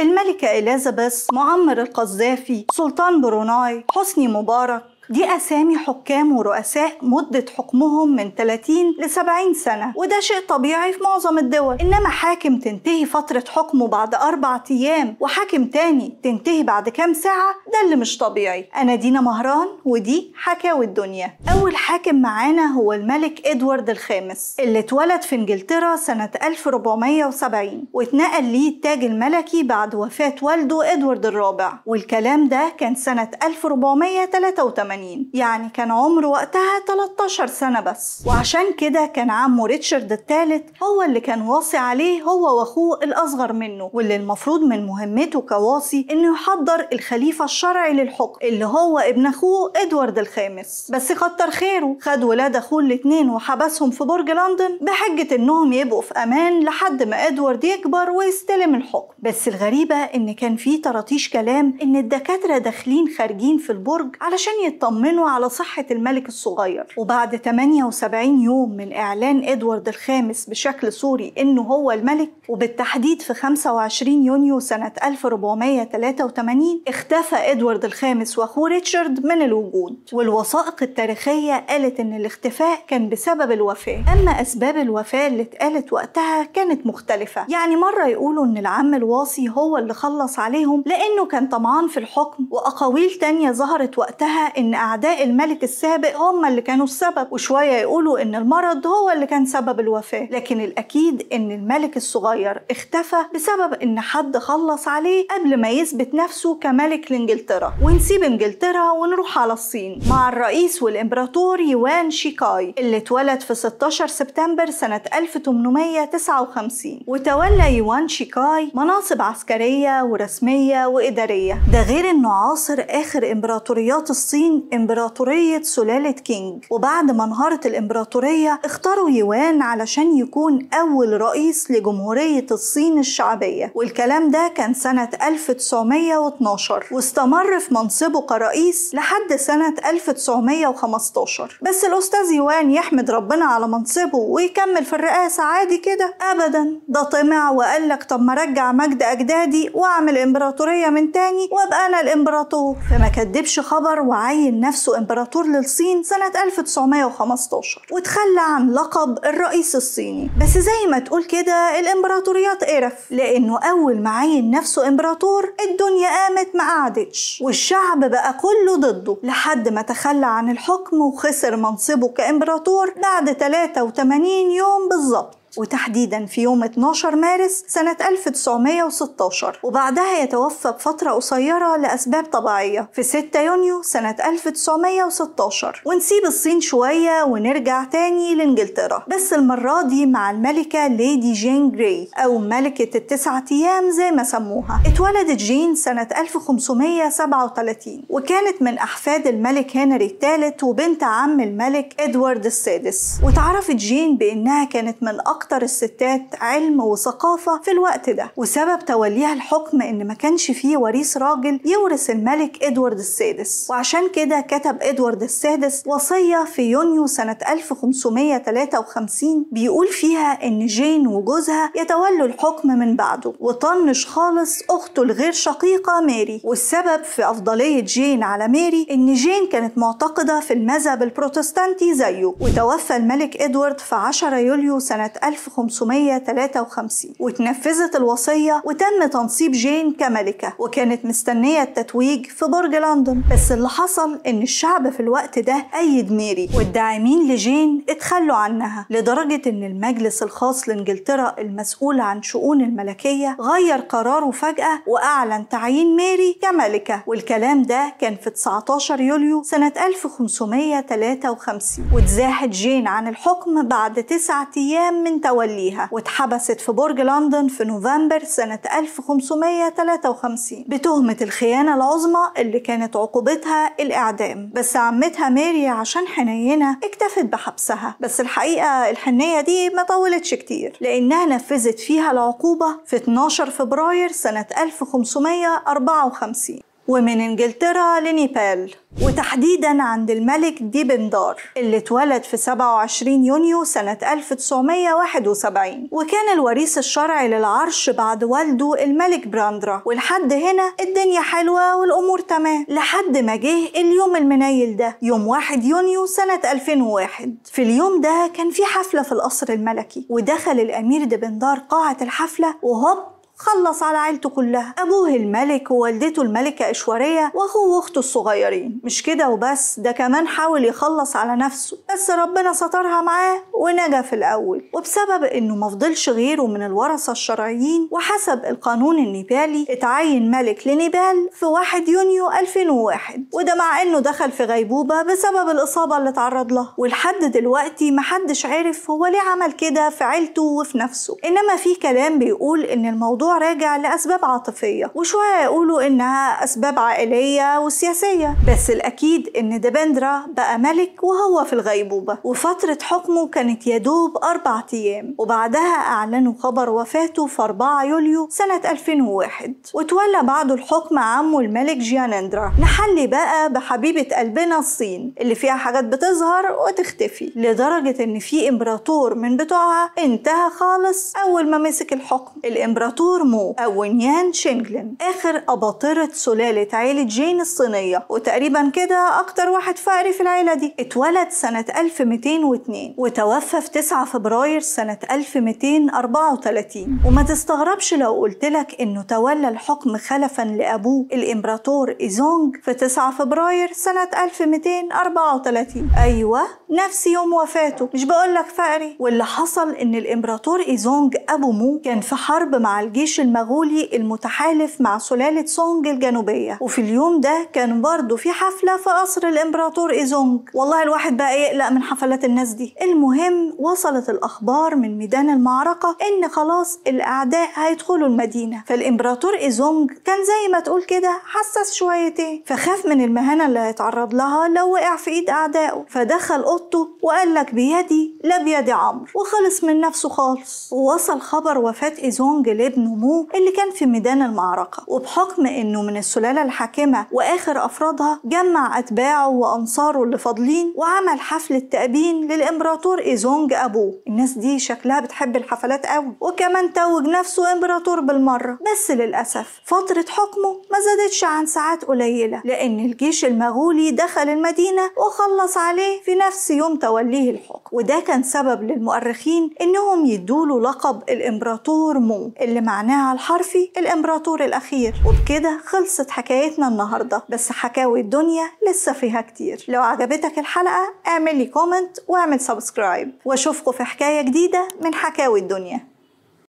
الملكة إليزابيث، معمر القذافي، سلطان بروناي، حسني مبارك. دي أسامي حكام ورؤساء مدة حكمهم من 30 ل 70 سنة، وده شيء طبيعي في معظم الدول. إنما حاكم تنتهي فترة حكمه بعد 4 أيام وحاكم تاني تنتهي بعد كام ساعة، ده اللي مش طبيعي. أنا دينا مهران ودي حكاوي الدنيا. أول حاكم معانا هو الملك إدوارد الخامس، اللي اتولد في إنجلترا سنة 1470 واتنقل ليه التاج الملكي بعد وفاة والده إدوارد الرابع، والكلام ده كان سنة 1483، يعني كان عمره وقتها 13 سنة بس. وعشان كده كان عمه ريتشارد الثالث هو اللي كان واصي عليه هو واخوه الأصغر منه، واللي المفروض من مهمته كواصي انه يحضر الخليفة الشرعي للحكم اللي هو ابن اخوه ادوارد الخامس. بس كتر خيره خد ولاد اخوه الاتنين وحبسهم في برج لندن بحجة انهم يبقوا في امان لحد ما ادوارد يكبر ويستلم الحكم. بس الغريبة ان كان في طراطيش كلام ان الدكاترة داخلين خارجين في البرج علشان يطمنوا على صحة الملك الصغير. وبعد 78 يوم من إعلان إدوارد الخامس بشكل صوري إنه هو الملك، وبالتحديد في 25 يونيو سنة 1483، اختفى إدوارد الخامس وأخوه ريتشارد من الوجود. والوثائق التاريخية قالت إن الاختفاء كان بسبب الوفاة. أما أسباب الوفاة اللي اتقالت وقتها كانت مختلفة، يعني مرة يقولوا إن العم الواصي هو اللي خلص عليهم لأنه كان طمعان في الحكم، وأقاويل تانية ظهرت وقتها إن أعداء الملك السابق هم اللي كانوا السبب، وشوية يقولوا إن المرض هو اللي كان سبب الوفاة. لكن الأكيد إن الملك الصغير اختفى بسبب إن حد خلص عليه قبل ما يثبت نفسه كملك لإنجلترا. ونسيب إنجلترا ونروح على الصين مع الرئيس والإمبراطور يوان شيكاي، اللي اتولد في 16 سبتمبر سنة 1859. وتولى يوان شيكاي مناصب عسكرية ورسمية وإدارية، ده غير إنه عاصر آخر إمبراطوريات الصين، إمبراطورية سلالة كينج. وبعد ما انهارت الإمبراطورية اختاروا يوان علشان يكون أول رئيس لجمهورية الصين الشعبية، والكلام ده كان سنة 1912، واستمر في منصبه كرئيس لحد سنة 1915. بس الأستاذ يوان يحمد ربنا على منصبه ويكمل في الرئاسة عادي كده؟ أبدا، ده طمع وقالك طب ما رجع مجد أجدادي وأعمل إمبراطورية من تاني وأبقى أنا الإمبراطور. فما كدبش خبر وعين نفسه إمبراطور للصين سنة 1915، وتخلى عن لقب الرئيس الصيني. بس زي ما تقول كده الإمبراطوريات قرف، لأنه أول ما عين نفسه إمبراطور الدنيا قامت ما قعدتش، والشعب بقى كله ضده، لحد ما تخلى عن الحكم وخسر منصبه كإمبراطور بعد 83 يوم بالظبط، وتحديدا في يوم 12 مارس سنة 1916. وبعدها يتوفى بفترة قصيرة لأسباب طبيعية في 6 يونيو سنة 1916. ونسيب الصين شوية ونرجع تاني لإنجلترا، بس المرة دي مع الملكة ليدي جين جراي، أو ملكة ال9 أيام زي ما سموها. اتولدت جين سنة 1537، وكانت من أحفاد الملك هنري الثالث وبنت عم الملك إدوارد السادس. وتعرفت جين بأنها كانت من أكتر الستات علم وثقافة في الوقت ده، وسبب توليها الحكم إن ما كانش فيه وريث راجل يورث الملك إدوارد السادس، وعشان كده كتب إدوارد السادس وصية في يونيو سنة 1553 بيقول فيها إن جين وجوزها يتولوا الحكم من بعده، وطنش خالص أخته الغير شقيقة ماري. والسبب في أفضلية جين على ماري إن جين كانت معتقدة في المذهب البروتستانتي زيه. وتوفى الملك إدوارد في 10 يوليو سنة 1553، وتنفذت الوصية وتم تنصيب جين كملكة، وكانت مستنية التتويج في برج لندن. بس اللي حصل إن الشعب في الوقت ده أيد ماري، والداعمين لجين اتخلوا عنها، لدرجة إن المجلس الخاص لإنجلترا المسؤول عن شؤون الملكية غير قراره فجأة وأعلن تعيين ماري كملكة، والكلام ده كان في 19 يوليو سنة 1553. واتزاحت جين عن الحكم بعد 9 أيام من توليها، واتحبست في برج لندن في نوفمبر سنة 1553 بتهمة الخيانة العظمى اللي كانت عقوبتها الإعدام. بس عمتها ماري عشان حنينة اكتفت بحبسها، بس الحقيقة الحنية دي ما طولتش كتير، لأنها نفذت فيها العقوبة في 12 فبراير سنة 1554. ومن انجلترا لنيبال، وتحديدا عند الملك ديبندار اللي اتولد في 27 يونيو سنة 1971، وكان الوريث الشرعي للعرش بعد والده الملك براندرا. ولحد هنا الدنيا حلوة والأمور تمام، لحد ما جه اليوم المنيل ده، يوم 1 يونيو سنة 2001. في اليوم ده كان في حفلة في القصر الملكي، ودخل الأمير ديبندار قاعة الحفلة وهوب خلص على عيلته كلها، أبوه الملك ووالدته الملكة إشوارية وأخوه وأخته الصغيرين. مش كده وبس، ده كمان حاول يخلص على نفسه، بس ربنا سترها معاه ونجا في الأول. وبسبب إنه مفضلش غيره من الورثة الشرعيين، وحسب القانون النيبالي اتعين ملك لنيبال في 1 يونيو 2001، وده مع إنه دخل في غيبوبة بسبب الإصابة اللي اتعرض لها. ولحد دلوقتي محدش عرف هو ليه عمل كده في عيلته وفي نفسه، إنما في كلام بيقول إن الموضوع راجع لأسباب عاطفية، وشوية يقولوا إنها أسباب عائلية وسياسية، بس الأكيد إن ديبندرا بقى ملك وهو في الغيبوبة، وفترة حكمه كانت يدوب 4 أيام، وبعدها أعلنوا خبر وفاته في 4 يوليو سنة 2001، وتولى بعده الحكم عمه الملك جيانندرا. نحلي بقى بحبيبة قلبنا الصين اللي فيها حاجات بتظهر وتختفي، لدرجة إن في إمبراطور من بتوعها انتهى خالص أول ما مسك الحكم، الإمبراطور مو أو نيان شينجلين، آخر أباطرة سلالة عيلة جين الصينية، وتقريبا كده أكتر واحد فقري في العيلة دي. اتولد سنة 1202 وتوفى في 9 فبراير سنة 1234. وما تستغربش لو قلتلك إنه تولى الحكم خلفا لأبوه الإمبراطور إيزونج في 9 فبراير سنة 1234، أيوة نفس يوم وفاته، مش بقولك فقري. واللي حصل إن الإمبراطور إيزونج أبو مو كان في حرب مع الجيش المغولي المتحالف مع سلالة سونج الجنوبية، وفي اليوم ده كان برضه في حفلة في قصر الإمبراطور إيزونج. والله الواحد بقى يقلق من حفلات الناس دي. المهم وصلت الأخبار من ميدان المعركة إن خلاص الأعداء هيدخلوا المدينة، فالإمبراطور إيزونج كان زي ما تقول كده حسس شويتين، فخاف من المهانة اللي هيتعرض لها لو وقع في إيد أعدائه، فدخل أوضته وقال لك بيدي لا بيد عمرو، وخلص من نفسه خالص. ووصل خبر وفاة إيزونج لابنه مو اللي كان في ميدان المعركة، وبحكم إنه من السلالة الحاكمة وآخر أفرادها جمع أتباعه وأنصاره اللي فاضلين وعمل حفلة تأبين للإمبراطور إيزونج أبوه. الناس دي شكلها بتحب الحفلات قوي، وكمان توج نفسه إمبراطور بالمرة. بس للأسف فترة حكمه ما زادتش عن ساعات قليلة، لأن الجيش المغولي دخل المدينة وخلص عليه في نفس يوم توليه الحكم، وده كان سبب للمؤرخين إنهم يدوله لقب الإمبراطور مو اللي معناها الحرفي الإمبراطور الأخير. وبكده خلصت حكايتنا النهاردة، بس حكاوي الدنيا لسه فيها كتير. لو عجبتك الحلقة اعمل لي comment واعمل subscribe، واشوفكم في حكاية جديدة من حكاوي الدنيا.